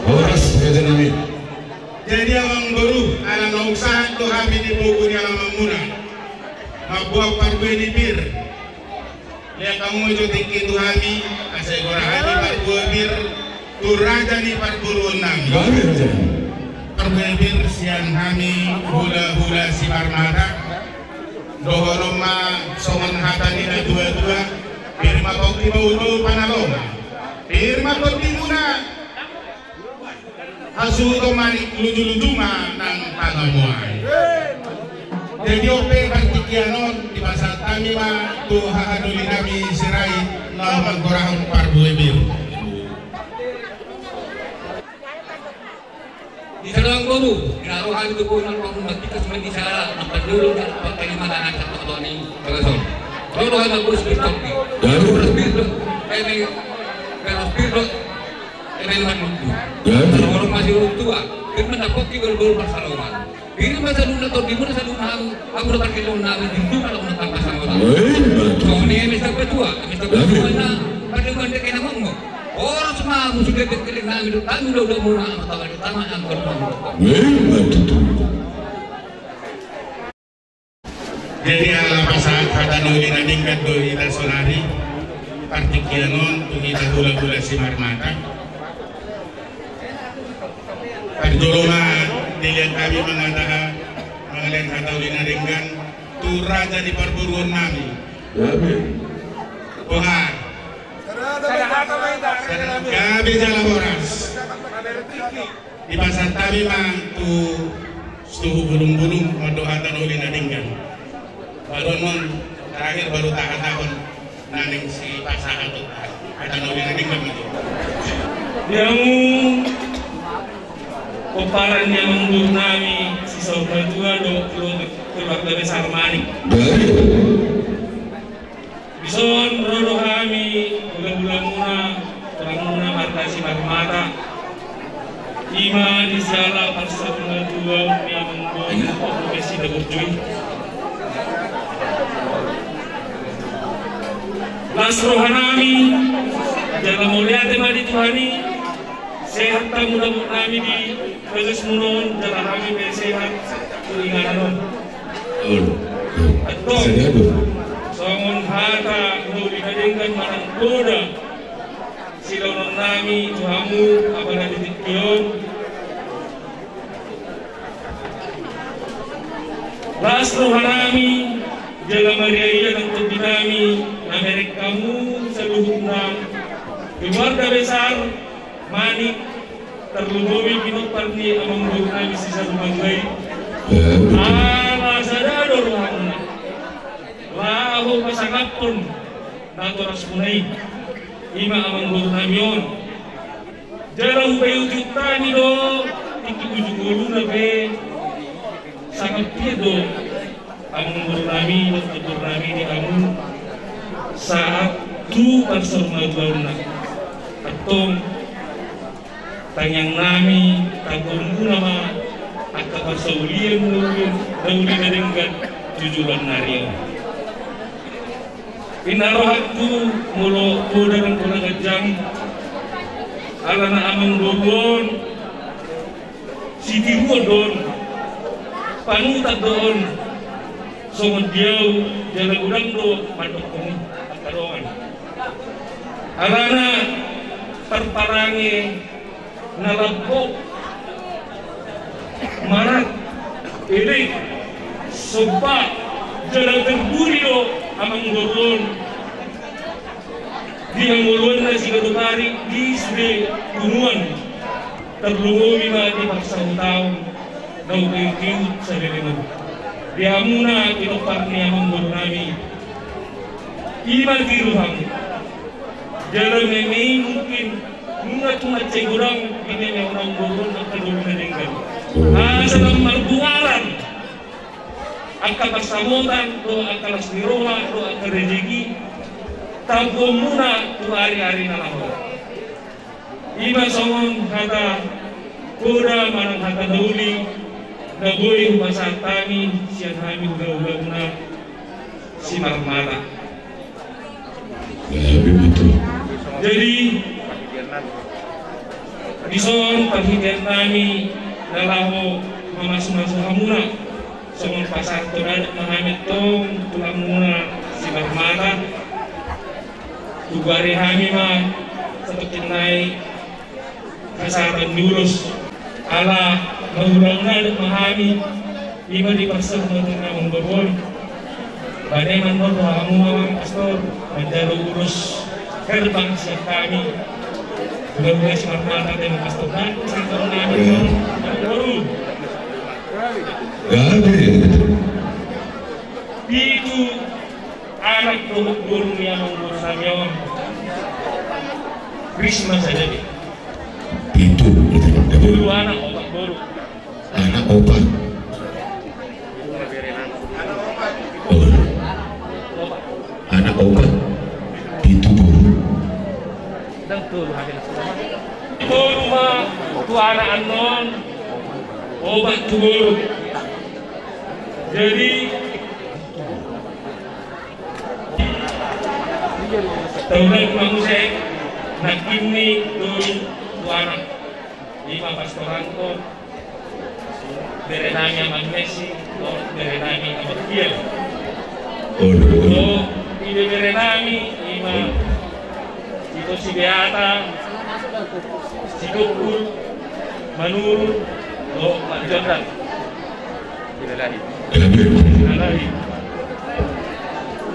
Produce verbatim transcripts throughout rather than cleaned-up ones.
Horas, raja nami. Jadi amangboru, ala naung sahat do hami di pogu ni alamanmuna mamboan parbue ni pir. Lehon hamu jo tingki tu hami, asa igora hami parbue pir tu raja ni parboruon nami. Parbue pir sian hami hulahula Simarmata. Dohonon ma songon hata ni natuatua: Pir ma pongki, bahulbahul panalongan. Pir ma tondimuna, hasuhuton manik, lujuluju ma nang pangamuan. Jadi on pe partingkian on dipasahat hami ma tu hahadoli nami Sirait na manggorahon parbue pir. Di sada amangboru, di na ro hami tu pogu ni alamanmuna, tingki sian sada na pandulu na pangkalimanan angka totoan i bagasan. Ro do hami amangboru Sitorus. Horas pir do, eme, horas pir do, eme, manunggu. Ro do masih orang tua, pir ma na pongki, bahulbahul panalongan. Pir ma saluhutna tondimuna, saluhutna hamu, hamu do pargellengon nami, di rumah do na tampak sama orang. Songon i eme sapetua, eme sapetua na pargellengon dengke na mongmong. Horas ma hamu sude dengke nami dohot hami hulahula muna, ama tama, ama tama, ama tama. Jadi ala pasahat hata na uli na denggan do hita saonari, partingkian on tu hita hulahula Simarmata. Parjolo ma dilehon hami mangataha, mangalehon hata uli na denggan tu raja ni parboruon nami. Boha? Sada gabe jala horas. Dipasahat hami ma tu Situhu Bulungbulung mandok hata na uli na denggan. Baru on terakhir baru tahatahon na naeng sipasahat hata na uli na denggan ma i. Di hamu pomparan ni amangboru nami si Saur Matua dohot keluarga besar Manik. Dison ro do hami hulahula muna, tulang muna marga Simarmata. I ma di siala parsaulian ni amangboru, oke, si Daburju i. Las roha nami, jala mauliate ma di Tuhan i, sehat hamu dapot nami di bagas muna on, jala hami pe sehat tu inganan on. Antong, songon hata na uli na denggan manang poda sidohonon nami tu hamu apala di tingki on. Las roha nami, jala mariaia nang tondi nami na mereng hamu saluhutna keluarga besar Manik, tarlumobi pinompar ni amangboru nami si Sarumatua i. Ala sada do rohamuna laho pasangaphon Natorasmuna i, ima amangboru nami on. Jala hupaihutihut hami do tingki ujung ngoluna pe, sangat pir do amangboru nami dohot boru nami di hamu sahat tu parsaurmatuaonna. Antong tangiang nami, tangihonmuna ma angka parsaulian na uli, na uli na denggan tu joloan ni ari on. Inna rohangku molo poda nang poda ganjang, alana amangboru on sitiruon do on, panutan do on songon di au, jala godang do mandokkon i angka dongan. Alana parparange na lambok, marat, elek, somba, jala terduri do amangboru on di hangoluanna siganup ari di sude tunuan. Tarlumobi ma di parsahutaon na hupaihutihut saleleng on di hamuna pinompar ni amangboru nami. Ima tiru hamu. Jala meme i mungkin nunga tung mansai godang di memehon amangboru on angka dolok na denggan. Asa lam marbungaran angka pansamotan dohot angka las ni roha dohot angka rejeki tapuonmuna tu ari-ari na laho. Ima songon hata poda manang hata na uli na boi hupasahat hami sian hami hulahulamuna Simarmata. Jadi dison parhitean nami na laho mamasumasu hamuna, songon pasahathon adat ma hami antong tu tulangmuna Simarmata. Hugoari hami ma satongkin nai hasahatan ni ulos, ala mangulahon adat ma hami. Ima di parsahutaon na mamboru on. Bane mandok hamu amang pastor manjalo ulos herbang sian hami. Hula-hula Simarmata tema pastor na sangkon nami. Boru. Pitu anak dohot boru ni amangboru nami on. Risma saja di. Pitu. Tolu anak, opat boru. Anak opat. Oh. Anak opat. Pitu boru. Tolu tu anak annon, opat tu boru. Jadi taulak ma muse nangkin ni tolu tu anak. Ima pastor Anton, bere nami Amang Messi, dohot bere nami Amang Kiel. Dohot ibebere nami ima ito si Beata, si Gokul, Manurun dohot Manjondan. Ilalahi. Ilalahi.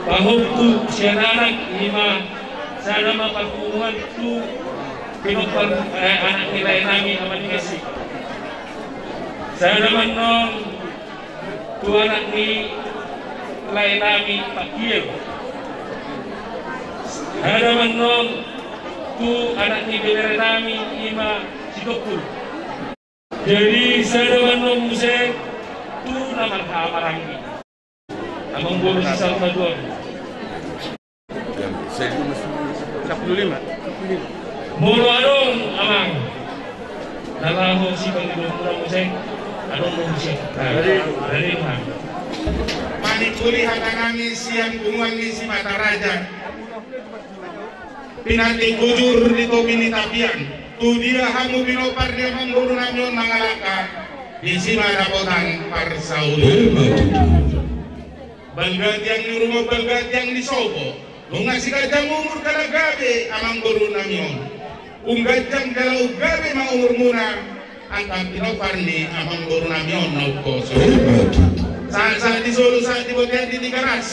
Pahompu sian anak ima sada ma parpunguan tu pinompar, eh, anak ni lae nami Amang Messi. Sada ma annon tu anak ni lae nami Pak Kiel. Sada ma annon tu anak ni bebere nami ima si Gokul. Jadi sada ma annon muse tu na marhahamaranggi. Amangboru si Sarmatuaon. Sampulu lima. Molo adong amang na laho sipangidoan muse, adong do muse. Jadi manipuli hata nami sian punguan ni Simataraja. Pinantik bujur di topi ni tapian. Tu dia hamu pinompar ni amangboru nami on mangalangka, disi ma dapotan parsaulian. Balga tiang ni ruma, balga tiang ni sopo. Nunga siganjang umur jala gabe amangboru nami on. Umganjang jala umgabe ma umurmuna, angka pinompar ni amangboru nami on na umposo. Sahat-sahat di solu, sahat di bontean di Tigaras.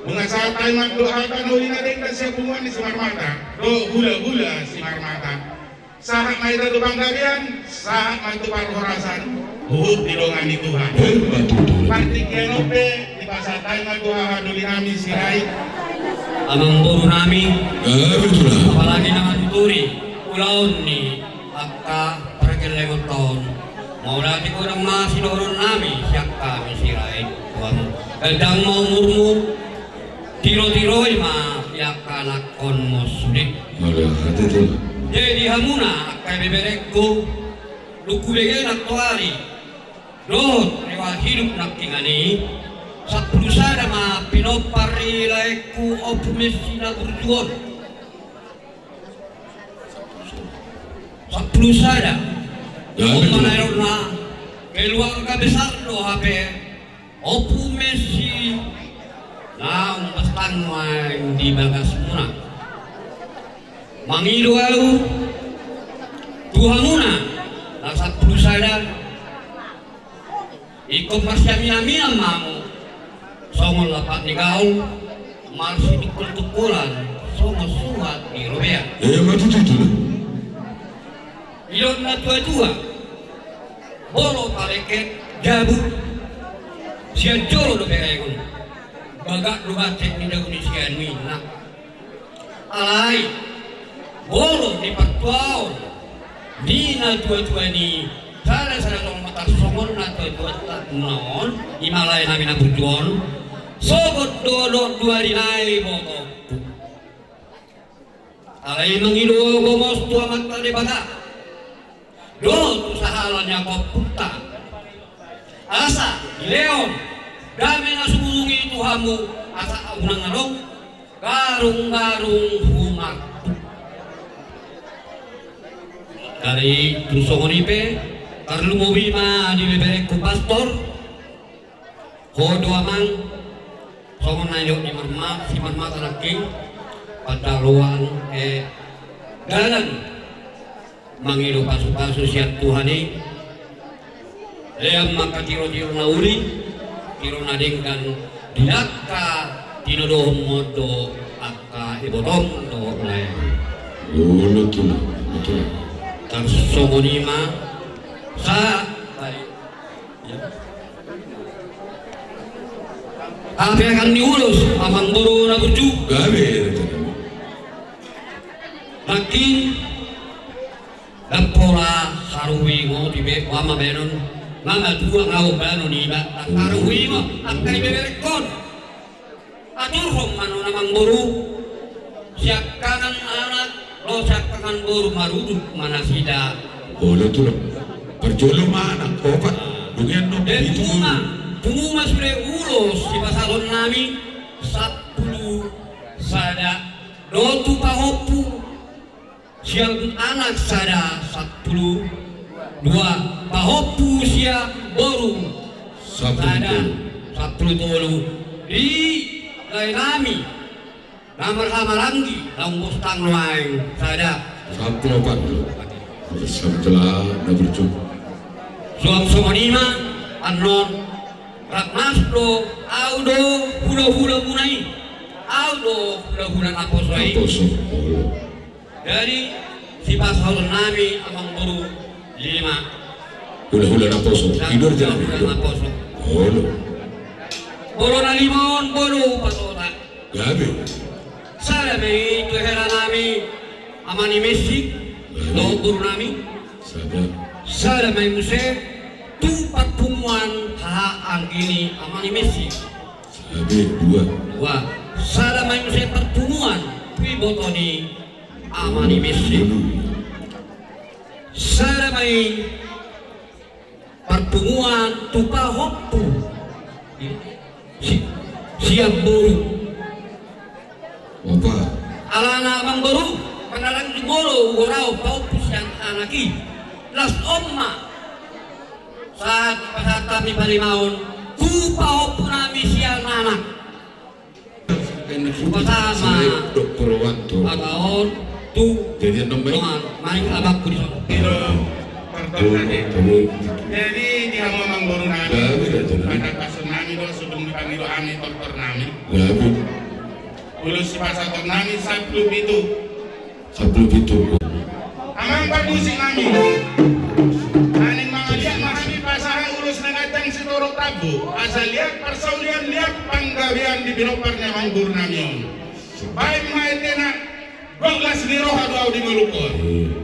Nunga sahat hami mandok hata na uli na denggan sian punguan ni Simarmata dohot hulahula Simarmata. Sahat ma hita tu panggabean, sahat ma tu parhorasan, huhut didongani Tuhan. Partingkian on pe dipasahat hami ma tu haha doli nami Sirait. Amangboru nami, apalagi na manuturi ulaon ni angka pargellengonta on, mauliate godang ma sidohonon nami sian hami Sirait tu hamu. Gandang ma umurmu, tirotiroi ma di angka anakhonmu sude. Jadi hamuna angka ibeberengku, lungkubege nang toari dohot riwayat hidup nangkiningan i, sampulu sada ma pinompar ni laengku Ompu Messi na burju on. Sampulu sada. Ia, on ma na nidokna, keluarga besar do hape Ompu Messi naung bastang nuaeng di bagasmuna. Mangido ahu tu hamuna na sampulu sada, ingkon marsiaminaminan ma hamu songon lapak ni gaol, marsitungkoltungkolan songon suhat ni robean. Ia, ma tutu, tutu. Didok na tuatua, molo palengket jabu, sian jolo do berengon. Bagak do bancek ni jabu ni sianu i, ninna. Alai molo di partuaon ni na tuatua i, sada-sada tong ma tarsongon na tuatua taduna on, i ma lae nami na burju on, sogot do dua ari nai botongku. Alai mangido ahu gomos tu Amanta Debata dohot tu sahala ni angka ompunta, asa dilehon dame na sumurung i tu hamu, asa unang adong garung-garung humarpuk. Jadi tung songon i pe, tarlumobi ma di beberengku pastor. Ho do amang, songon na nidok ni marma-, si marmata nangkin, pandaroan, eh, dalan mangido pasupasu sian Tuhan i. Lean ma angka tirotiro na uli, tiro na denggan, di angka tinodohonmu on do angka ibotom dohot lae. Olo, tutu, tutu. Tarsongon i ma sa-, Hape akan ni ulos, amangboru na burju. Gabe. Nangkin, ndang pola haruingot iba, boha ma baenon, nga matua nga umbahen iba, ndang haruingot angka ibeberengkon. Aturhon ma non amangboru, siangkangan anak dohot siangkangan boru marudut ma nasida. Olo, tulang. Parjolo ma anak, opat. Dungian non pitu. Tubu ma, tubu ma sude ulos sipasahaton nami sampulu sada dohot tu pahompu sian anak sada sampulu dua, pahompu sian boru sada sampulu tolu. Di lae nami na marhaha maranggi naung bostang nuaeng sada sampulu opat. Sampulu na burju. Suang songon i ma annon, rap mas do, ahu do hulahula muna i. Ahu do hulahula naposo i. Naposo. Jadi sipasahaton nami amangboru lima. Hulahula naposo. Hulahula naposo. Olo. Molo na lima on, molo patota. Gabe. Sada ma i tu hela nami ama ni Messi. Gabe. Dohot boru nami. Sada. Sada ma i muse tu parpunguan haha anggi ni ama ni Messi. Gabe, dua. Dua. Sada ma i muse parpunguan tu iboto ni ama ni Messi. Sada ma i parpunguan tu pahompu si-, sian boru. Alana amangboru, panalang jumolo ugoraon pahompu sian anak i. Las on ma sahat pasahat hami parimaon tu pahompu nami sian anak. Upasama. Dokter Wanto. Ataon tu. Jadi, nomor. Main abangku di sana. Jadi di hamu amangboru nami, pada pasu nami do, sudung di pangido nami, dokter nami. Ulos sipasahaton nami sampulu pitu. Sampulu pitu. Amang parmusik nami, naeng mangaliat ma hami pasahat ulos na ganjang sitorop rambu, asa liat parsaulian, liat panggabean di pinompar ni amangboru nami on. Baen ma ete na, dok las ni roha do au di ngolungkon.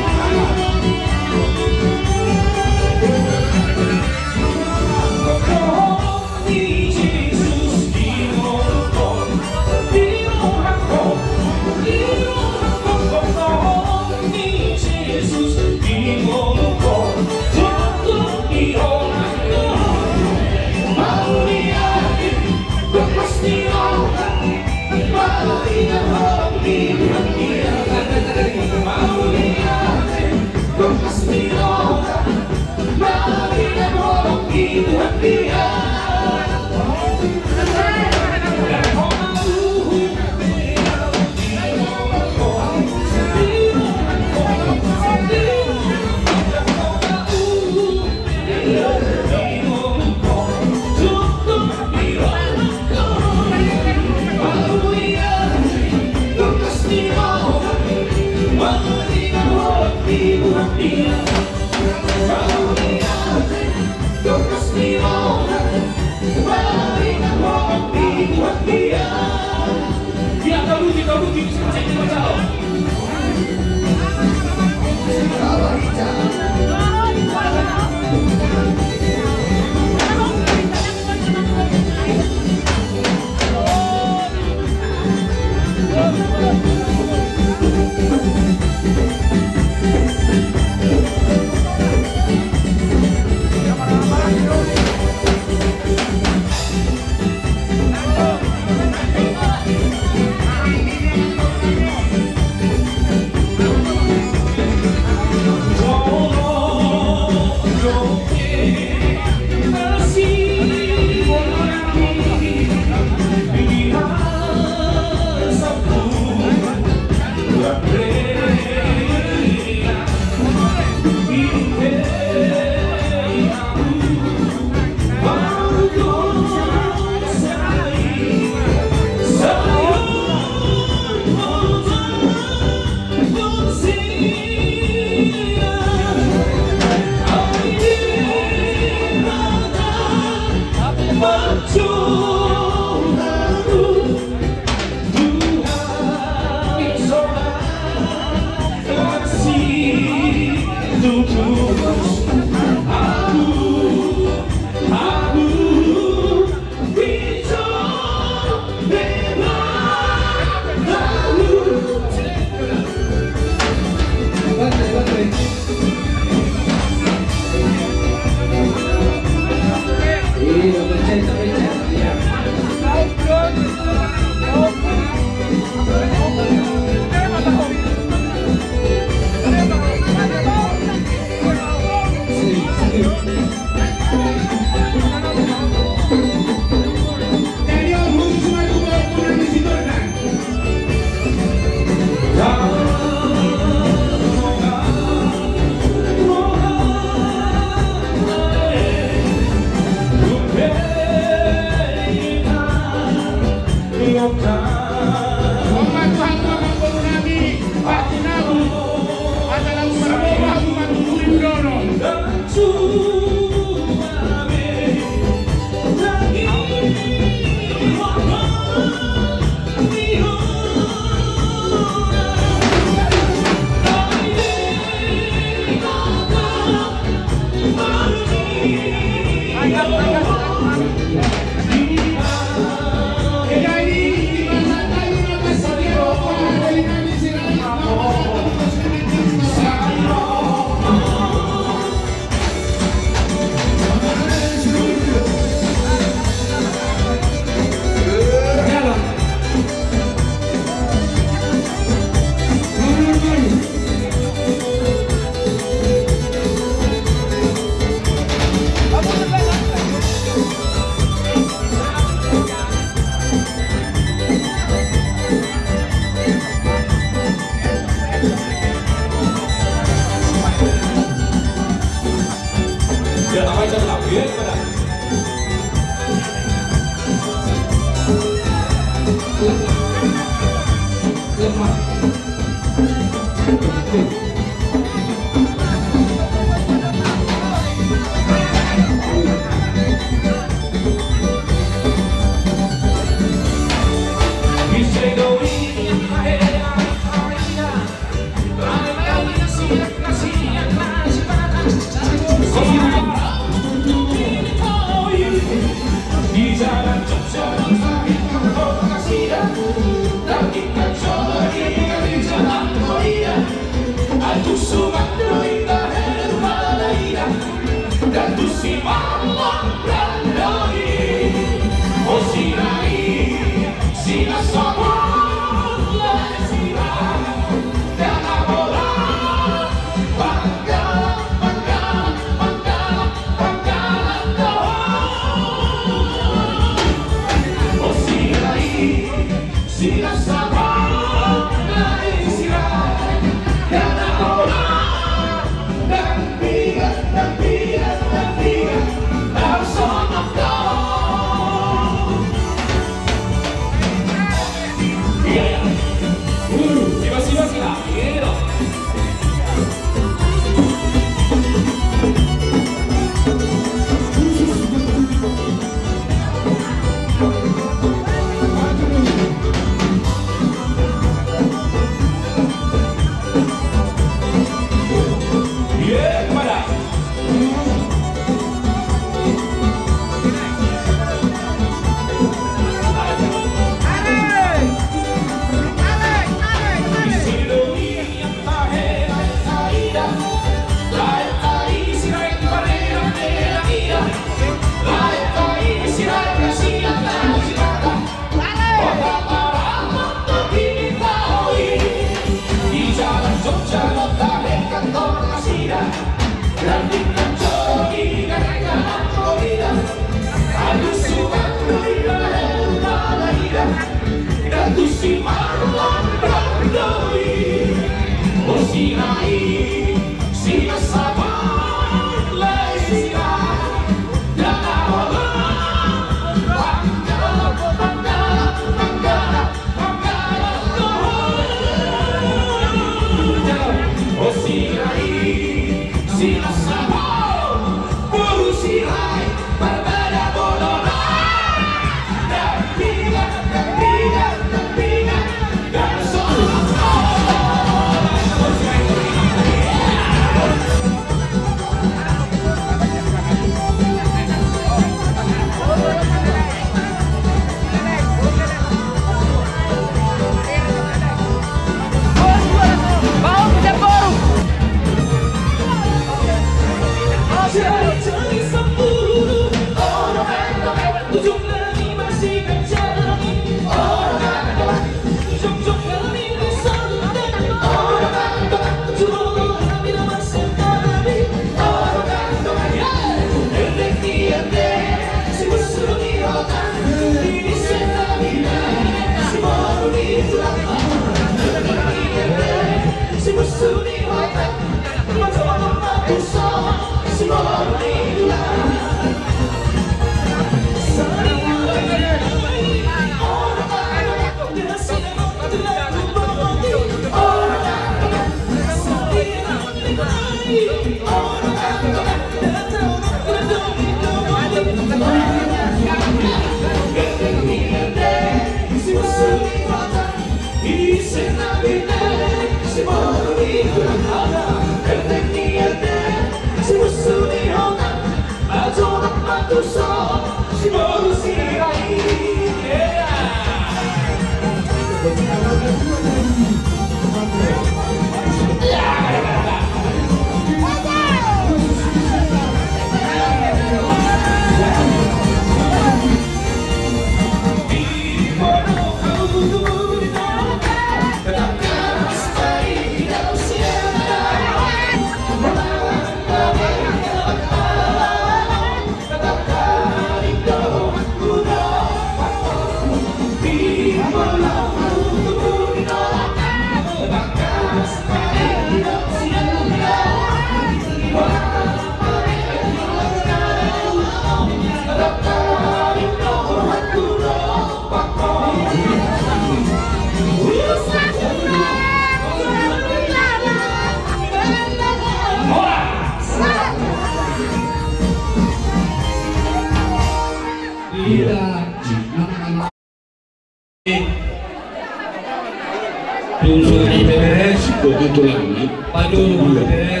Tung songon i bere. Siko tu tulang ni. Padu bere.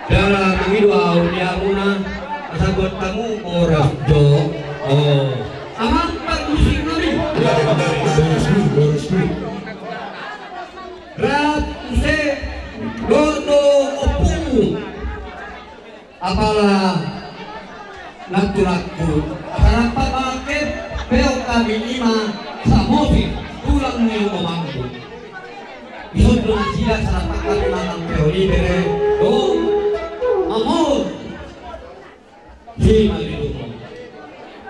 Jala mangido au di hamuna, asa buat hamu horas jo. Oh. Amang parmusik nami. Boros ni, boros ni. Rap muse. Gondo opu. Apala nang tulangku, asa rap mangangke peok hami, ima Samosir, tulang ni amangku. Dison do nasida asa rap hami mangan peok i bere. Dong, mamon. Si malidu.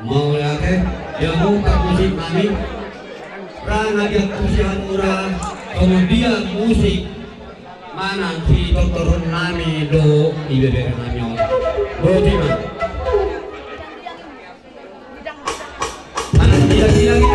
Mauliate, di hamu parmusik nami. Ra na diantusi hamu ra, kemudian musik. Manang sitortoron nami do ibebere nami on. Boti ma. Manang tidak-tidak.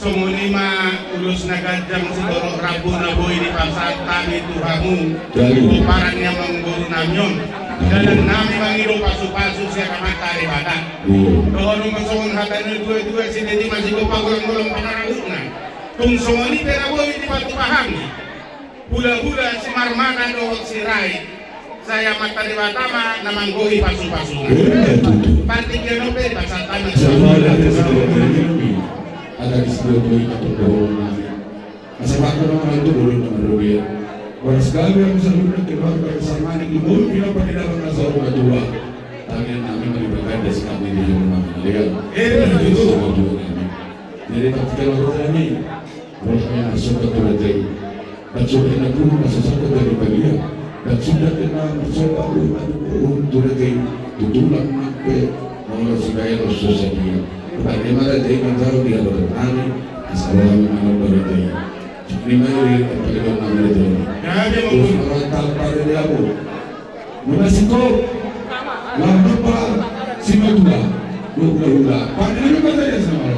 Songon i ma ulos na ganjang sitorop rambu na boi dipasahat hami tu hamu. Jadi. Pomparan ni amangboru nami on. Jadi. Dalan nami mangido pasupasu sian Amanta Debata. Iya. Dohonon ma songon hata ni natuatua, sideti ma sigompa, golanggolang pangarahutna. Tung songon i pe na boi dipatupa hami hulahula Simarmata dohot Sirait. Sai Amanta Debata ma na manggohi pasupasuna. Iya, tutu. Partingkian on pe pasahat hami. Sama ada di sebelah kiri. Ada di sebelah kiri, ada di sebelah kiri. Asa bangga ma hami tu bolon na marrobean. Horas gabe hamu saluhutna keluarga besar Manik, di bolon pinompar di dalan na saur matua. Tangiang nami ma di baganda si kami di rumah nami. Iya. Eh, betul. Jadi, partingkian on nami. Rohana sobat tu raja i. Baen sude na guru na so sobat dari balia. Baen sude na sobat tu raja i. Tulang nang pe molo sibaen on so sadia. Baen ma raja i manjalo di hadapan nami. Asa roha ni manang raja i. Ni mari di hadapan nami raja i. Terus orang tahu pada dia bu. Muna singkop. Lam nompa simatua. Dua hulahula. Pande nami ma sadia sama lo.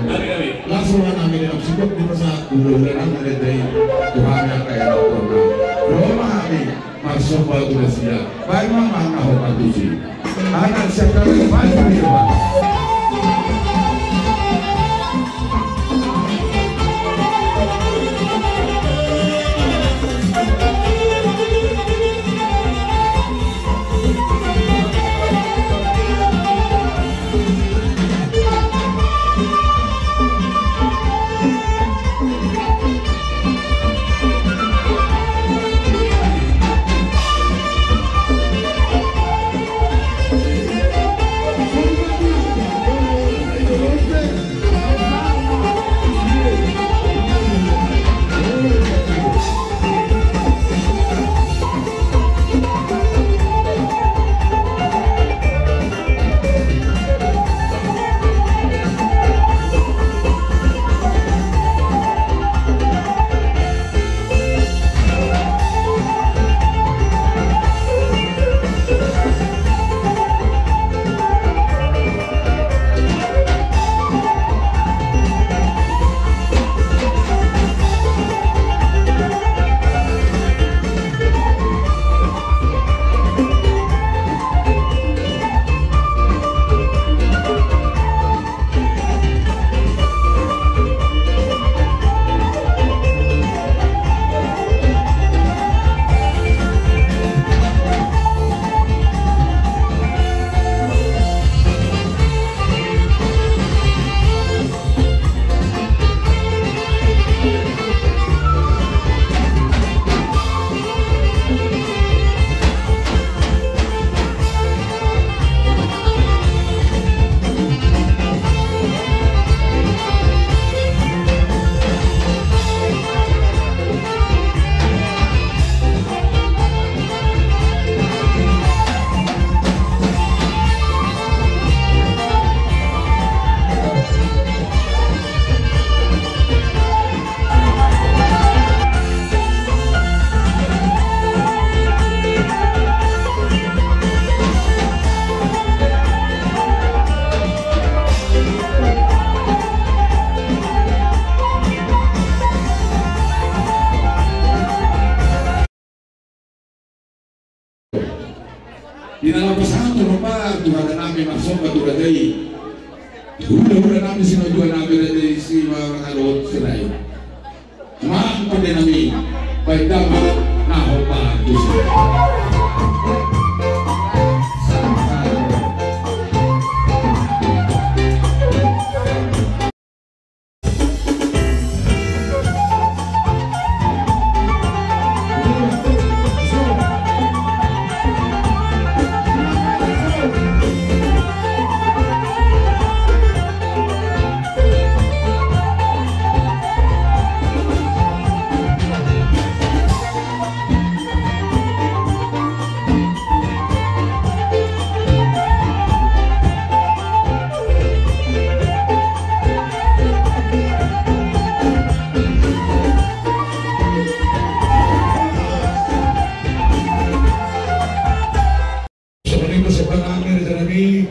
Langsung nami di singkop di masa hulahula nami dari tu hami angka i. Roma hami. Marsomba tu raja i. Baen ma manang na ho partusi. Anak siapa yang paling hebat. Di na laho pasahat tu hombar tu hata nami marsomba tu raja i. Hulahula nami simatua nami raja i si ma-, mangalo sirai. Manang pande nami baen damang na hombar tu si. Songon i ma sian hami raja nami,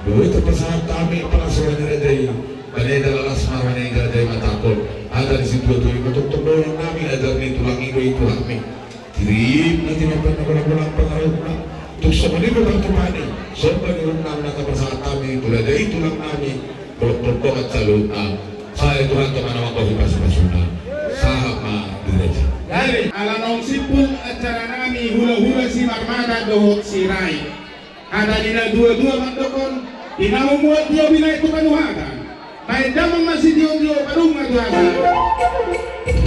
dohot pasahat hami pangasuhon ni raja i. Maneda lalas ma maneda raja i manatangkon hata ni situatua i, ma tongtong dohonon nami, ajar ni tulang i do i tu hami. Tirim na tinompa na bolang-bolang pangarahutna. Tung songon i ma partupaon ni somba ni uhum nami na tapasahat hami tu raja i tulang nami. Dohot dongan saluhutna. Sai Tuhanta ma na manggohi pasupasuna. Sahat ma di raja i. Jadi ala naung simpul acara nami. Hulahula Simarmata dohot Sirait. Hata ni na tuatua mandokkon, di na mambuat tio binahen tu panuhatan, bahen damang ma sitiotio, padung ma tu hata.